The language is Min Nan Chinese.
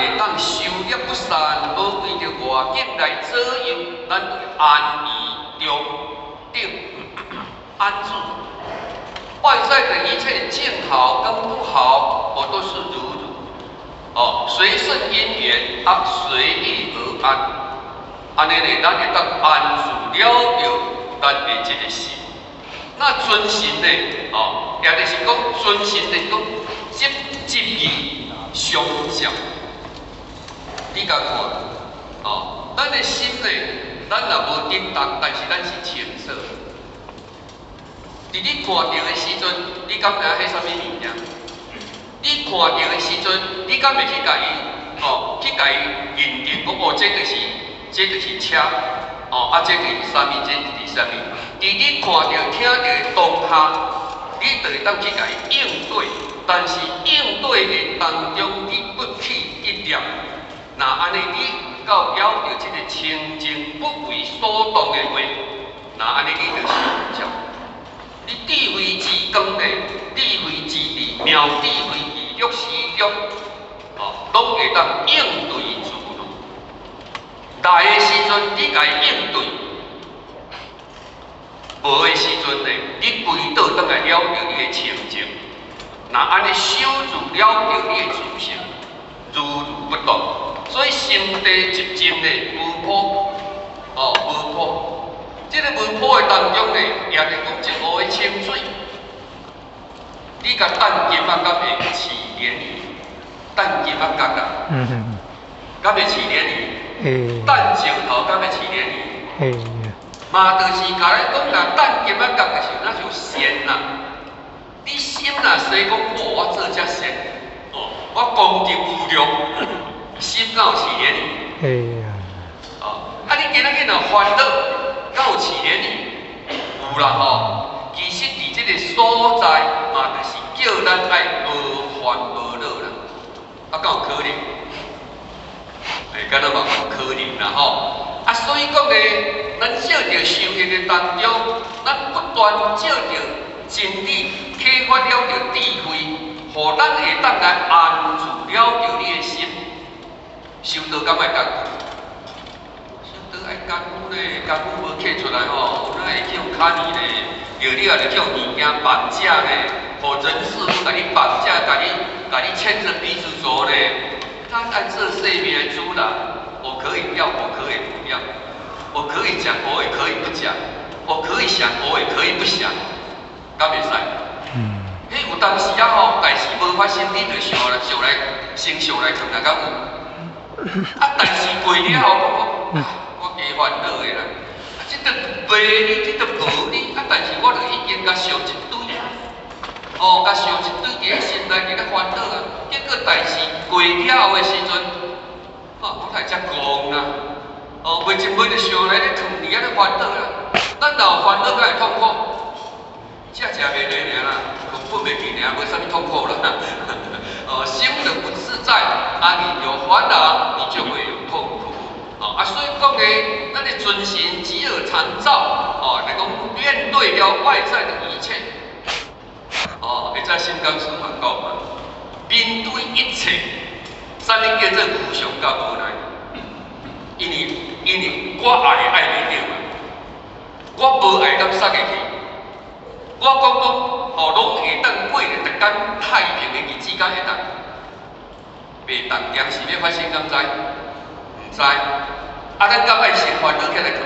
會當修業不散，無為著外境來左右，咱就安於中等安住。外在的一切境好跟不好，我都是如如。哦，隨順因緣啊，隨遇而安。按呢呢，咱會當安住了著咱的這个心。那存心呢？哦，也就是講存心，就是講執執意相照。你共看，哦，咱的心呢，咱若無振動，但是咱是清楚。佇你看著的時陣，你敢知影彼啥物物件？你看著的時陣，你敢會去共伊，哦，去共伊認定講，哦，這就是車，哦，啊，這就是啥物？這就是啥物？佇你看著、聽著的當下，你就會當去共伊應對。但是應對的當中，你不起一念，若按呢，你到了著這个清淨不為所動的話，若按呢，你就相照。你智慧之光呢，智慧之智，妙智慧於六時中，哦，攏會當應對自如。來的時陣，你共伊應對；無的時陣呢，你歸倒轉來了著你的清淨。若按呢守住了著你的自性，如如不動。所以心地寂靜呢，無波，哦，無波。這个無波的當中呢，也就講一湖的清水。你共擲金仔，敢會起漣漪？擲金仔角啦，敢會起漣漪？會。擲石頭敢會起漣漪？會。嘛，就是共咱講，若擲金仔角的時候，那就善啦。你心若說講，哦，我做遮善，哦，我功德無量，心敢有起漣漪？會啊。哦，啊，你今仔日若煩惱，敢有起漣漪？有啦吼。其實佇這个所在，嘛，就是叫咱愛無煩無惱啦。啊，敢有可能？欸，敢若嘛有可能啦吼。啊，所以講呢，咱藉著修行的當中，咱不斷藉著真理啟發了著智慧，予咱會當來安住了著你的心。修道敢愛艱苦？修道愛艱苦咧，艱苦無刻出來吼，哪會去予卡呢咧？著你也著去予物件綁架咧，予人事物共你綁架，共你牽著鼻子走咧。咱愛做生命的主人，我可以要，我可以不要，我可以講，我也可以不講，我可以想，我也可以不想，敢袂使？嗯。彼有當時啊吼，代誌無發生，你就想來想來，先想來囥來敢有？啊，代誌過了後，講我加煩惱的啦。啊，這都袂呢，這都無呢。啊，但是我就已經共想一堆啊，哦，共想一堆佇咧心內佇咧煩惱啊。結果代誌過了後的時陣，哦，我哪會遮戇啊？哦，袂一袂就想來咧囥佇遐咧煩惱啦。咱若有煩惱，敢會痛苦？食食袂落爾啦，睏睏袂去爾，無啥物痛苦啦。哦，心就不自在，啊，你有煩惱，你就會有痛苦。哦，啊，所以講呢，咱的存心只有常照，哦，來講面對了外在的一切，哦，會在心剛師嘛講嘛，面對一切，啥物叫做無常佮無奈？因為我愛的愛袂著嘛，我無愛敢殺會去？我講講，哦，攏會當過咧逐工太平的日子，敢會當？袂當，當時欲發生，敢知？毋知。啊，咱敢愛先煩惱起來睏？